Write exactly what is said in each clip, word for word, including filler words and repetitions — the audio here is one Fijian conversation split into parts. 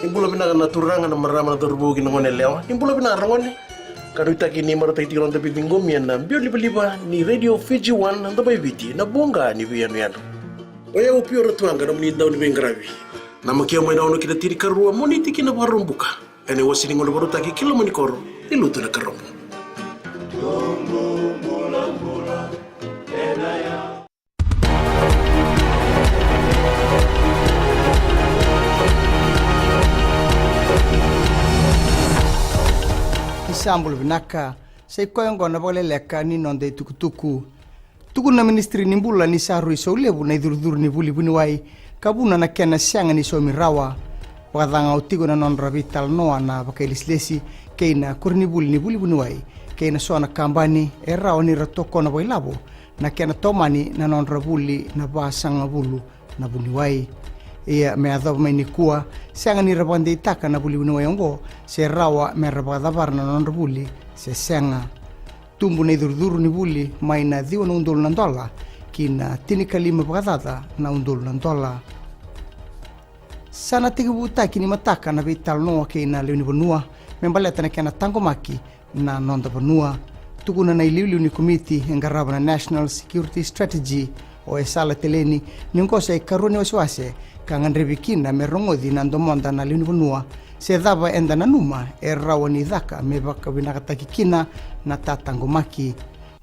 Ni bula vinaka na turaga, na marama, na cauravou kei na gone yalewa. Ni bula vinaka ragone. Ka nuitaki ni marautaki tiko na noda veiciqomi ena biau livaliva ni Radio Fiji One, na Domo i Viti, na buqa ni veiyanuyanu. O yau Pio Ratuaqa, nomuni dau ni veiqaravi. Namaki au mai na ono ki na tinikarua, Moniti ki na Vakaraubuka. Ena iwase ni gauna vakarautaki ki loma ni koro, i Lutunakarobou. Ni sa bula vinaka, sa i koya oqo na vakaleleka ni noda itukutuku. Tukuna na Ministry ni Bula ni sa rui saulevu na icurucuru ni vuli vuniwai ka vuna na kena sega ni saumi rawa. Vakacagau tiko na nodra veitalanoa na vakailesilesi kei na koronivuli ni vuli vuniwai kei na so na kabani e rawa ni ra tokona vakailavo na kena tomani na nodra vuli na vasagavulu na vuniwai. Ia me yacova mai nikua, sega ni ra vakadeitaka na vuli vuniwai oqo se rawa me ra vakacavara na nodra vuli se sega. Tubu na icurucuru ni vuli mai na ciwa na udolu na dola ki na tinikalima vakacaca na udolu na dola. Sa na tekivutaki ni mataka na veitalanoa kei na lewe ni vanua me baleta na kena taqomaki na noda vanua. Tukuna na iliuliu ni komiti e qarava na National Security Strategy, o Esala Teleni, ni oqo sa ikarua ni wasewase ka gadrevi kina me rogoci na domoda na lewe ni vanua se cava eda nanuma e rawa ni caka me vakavinakataki kina na tataqomaki.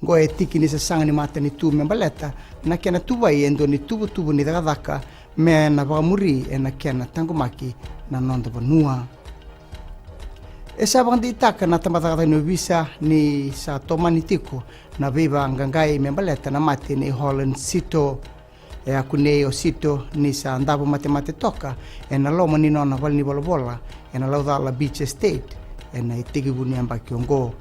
Oqo e tiki ni sasaga ni matanitu me baleta na kena tuvai e dua na ituvatuva ni cakacaka me na vakamuri ena kena taqomaki na noda vanua. E sa vakadeitaka na tabacakacaka ni ovisa ni sa tomani tiko na veivaqaqai me baleta na mate nei Holland Sito. E a kunei o Sito ni sa davo matemate toka ena loma ni nona valenivolavola ena Laucala Beach Estate ena itekivu ni yabaki oqo.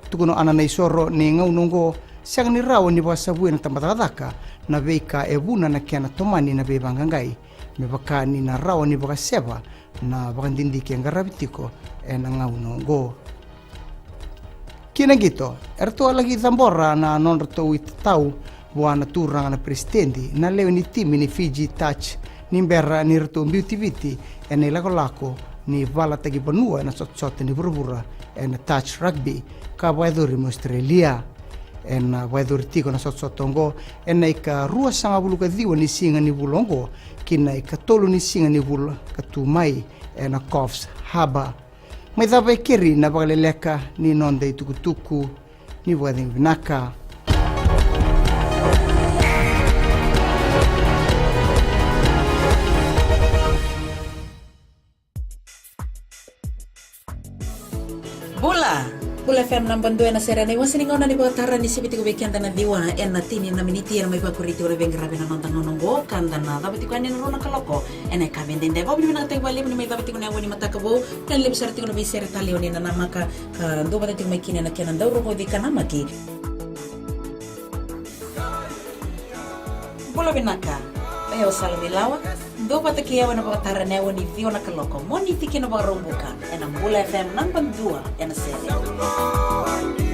Tukuna o Ana Naisoro ni gauna oqo sega ni rawa ni vakasavuya na tabacakacaka na veika e vuna na kena tomani na veivaqaqai me vaka ni na rawa ni vakaseva na vakadidike e qaravi tiko ena gauna oqo. Ki na qito, eratou a laki cabora na nodratou itatau vua na turaga na peresitedi na lewe ni timi ni Fiji Touch ni bera ni ratou biuti Viti ena ilakolako ni valataki vanua ena sotasota ni vuravura ena touch rugby ka vakayacori mai Australia. Ena vakayacori tiko na sotasota oqo ena ikaruasagavulu ka ciwa ni siga ni vula oqo ki na ikatolu ni siga ni vula ka tu mai ena Coffs Harbour. Mai cava e keri na vakaleleka ni noda itukutuku. Ni vakacegu vinaka. Bula! Bula F M naba dua ena sere ena iwase ni gauna ni vakatara ni sivi tiko vei keda na ciwa ena tini na miniti ena mai vakuri tiko na veiqaravi ena noda gauna oqo ka da na cava tiko yani ena rua na kaloko ena yakavi edaidai. Vakavinavinakataki vakalevu ni mai cava tiko na yago ni mataka vou. Ka levu sara tiko na veisere talei o ni na namaka ka dua vata tiko mai kina ena kena dau rogoci ka namaki. Bula vinaka. O yau Sala Vilawa. Dua vata kei au ena vakatara ena yawa ni ciwa na kaloko Moniti ki na Vakaraubuka ena Bula F M naba dua ena sere.